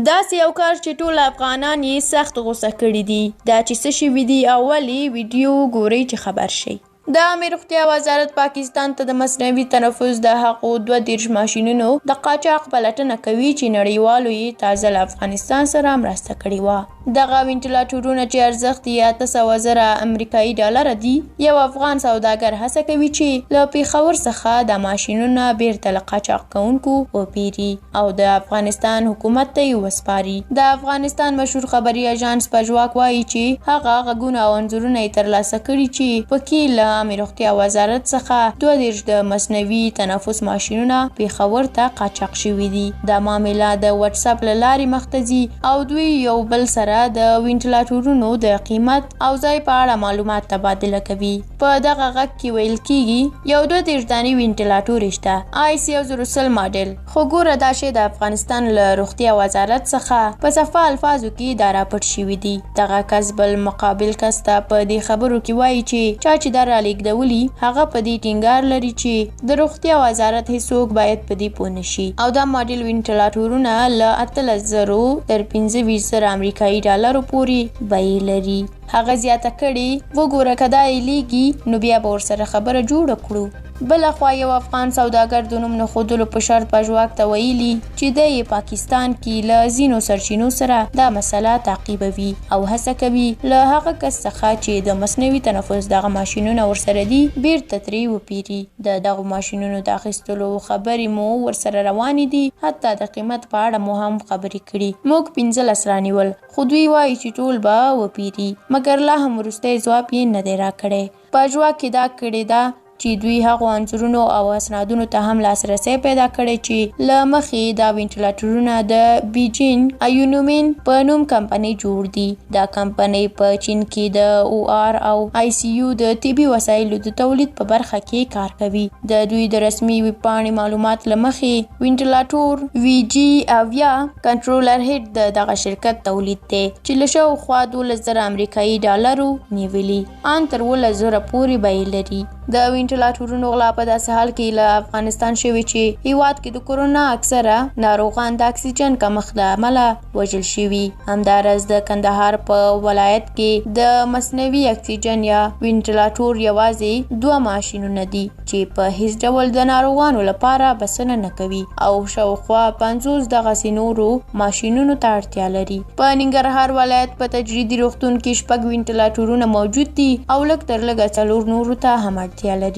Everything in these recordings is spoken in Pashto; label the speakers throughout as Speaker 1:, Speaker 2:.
Speaker 1: داسې یو کار چې ټول افغانان یې سخت غوسه کړي دي. دا چې څه شوي دي او ولې، ویډیو وګورئ چې خبر شئ. د عامې روغتیا وزارت پاکستان ته د مصنوعي تنفس د هغو 32 ماشینونو د قاچاق پلټنه کوي چې نړیوالو یې تازه له افغانستان سره مرسته کړې وه. دغه وینټیلاټورونه چې ارزښت یې 800 زره امریکایي ډالره دي، یو افغان سوداګر هڅه کوي چې له پېښور څخه دا ماشینونه بیرته له قاچاق کوونکو وپېري او د افغانستان حکومت ته یې وسپاري. د افغانستان مشهور خبري اژانس پژواک وايي چې هغه غږونه او انځورونه یې ترلاسه کړي چې پکې له عامې روغتیا وزارت څخه 32 د مصنوعي تنفس ماشینونه پېښور ته قاچاق شوي دي. دا معامله د وټساپ له لارې مخته ځي او دوی یو بل سره د وینټیلاټورونو د قیمت او ځای په اړه معلومات تبادله کوي. په دغه غږ کې ویل کیږي یو 32 دانې وینټیلاټورې شته، آی سي 1100 ماډل. خو ګوره دا شی د افغانستان له روغتیا وزارت څخه په صفا الفاظو کې دا راپټ شوي دي. دغه کس بل مقابل کس ته په دې خبرو کې وایي چې چا چې دا رالیږدولي هغه په دې ټینګار لري چې د روغتیا وزارت هیڅوک باید په دې پوه نه شي او دا ماډل وینټیلاټورونه له 18 زرو تر 25 زره امریکایي ډالرو پورې بیې لري. هغه زیاته کړې، وګوره که دا یې لیږي نو بیا به ورسره خبره جوړه کړو. بل خوا یو افغان سوداګر د نوم نه ښودلو په شرط پژواک ته ویلي چې دی یې پاکستان کې له ځینو سرچینو سره دا مسله تعقیبوي او هڅه کوي له هغه کس څخه چې د مصنوعي تنفس دغه ماشینونه ورسره دي بیرته ترې وپیري. د دغو ماشینونو د اخیستلو خبرې مو ورسره روانې دي، حتی د قیمت په اړه مو هم خبرې کړي. موږ 15 رانیول، خو دوی وایي چې ټول به وپیري، مګر لا هم وروستی ځواب یې نه دی راکړی. پژواک کې دا کړې ده چې دوی هغو انځورونو او اسنادونو ته هم لاسرسی پیدا کړی چې له مخې دا وینټیلاټورونه د بیجینګ ایونومین په نوم کمپنۍ جوړ دي. دا کمپنۍ په چین کې د او آر او آی سی یو د طبي وسایلو د تولید په برخه کې کار کوي. د دوی د رسمي ویبپاڼې معلومات له مخې وینټیلاټور وی جي 70 کنټرولر هیډ د دغه شرکت تولید دی چې له شاوخوا 12 زره امریکایي ډالرو نیولي ان تر 17 زره پورې بیې لري. د وینټیلاټورونو غلا په داسې حال کې له افغانستان شوې چې هیواد کې د کورونا اکثره ناروغان د اکسیجن کمښت له امله وژل شوي. همداراز د کندهار په ولایت کې د مصنوعي اکسیجن یا وینټیلاټور یوازې 2 ماشینونه دي چې په هیڅ ډول د ناروغانو لپاره بسنه نه کوي او شاوخوا 50 دغسې نورو ماشینونو ته اړتیا لري. په ننګرهار ولایت په تجریدي روغتون کې 6 وینټیلاټورونه موجود دي او لږ تر لږه 4 نورو ته هم اړتیا لري.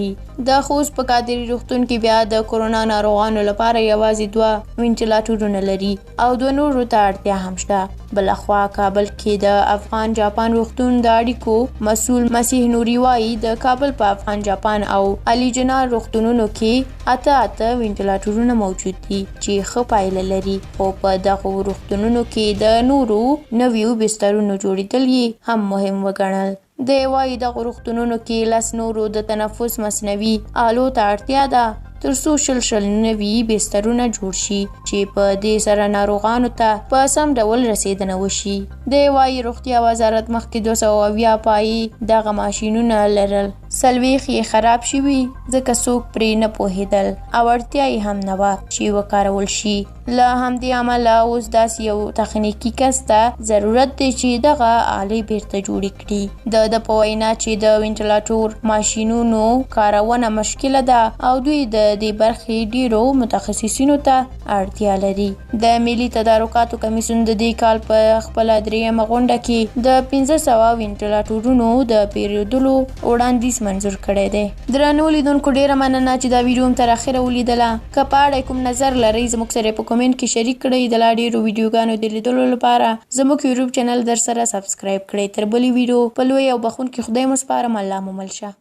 Speaker 1: د خوست په قادري روغتون کې بیا د کورونا ناروغانو لپاره یوازې 2 وینټیلاټورونه لري او 2 نورو ته اړتیا هم شته. بلخوا کابل کې د افغان جاپان روغتون د اړیکو مسؤل مسیح نوري وایي د کابل په افغان جاپان او علي جناح روغتونونو کې 8 وینټیلاټورونه موجود دي چې ښه پایله لري، خو په دغو روغتونونو کې د نورو نویو بسترونو جوړېدل یې هم مهم وګڼل. دی وایي دغو روغتونونو کې 10 نورو د تنفس مصنوعي آلو ته اړتیا ده تر څو 20 نوي بسترونه جوړ شي چې په دې سره ناروغانو ته په سم ډول رسېدنه وشي. دی وایي روغتیا وزارت مخکې 270 پایې دغه ماشینونه لرل، 40 یې خراب شوي ځکه څوک پرې نه پوهېدل او اړتیا یې هم نه وه چې وکارول شي. له همدې امله اوس داسې یو تخنیکي کس ته ضرورت دی چې دغه آلې بیرته جوړې کړي. د ده په وینا چې د وینټیلاټور ماشینونو کارونه مشکله ده او دوی د دې برخې ډیرو متخصصینو ته اړتیا لري. د ملي تدارکاتو کمیسیون د دې کال په خپله 3مه غونډه کې د 500 وینټیلاټورونو د پیرودلو وړاندیز منظور کړی دی. درنو لیدونکو ډیره مننه چې دا ویډیو هم تر اخره ولیدله. که په اړه کوم نظر لرئ زموږ سره په کومنټ کې شریک کړئ. د لا ډیرو ویډیوګانو د لیدلو لپاره زموږ یوټیوب چینل در سره سبسکرایب کړئ. تر بلې ویډیو په لوی او بخښونکي خدای مو سپارم. الله مو مل شه.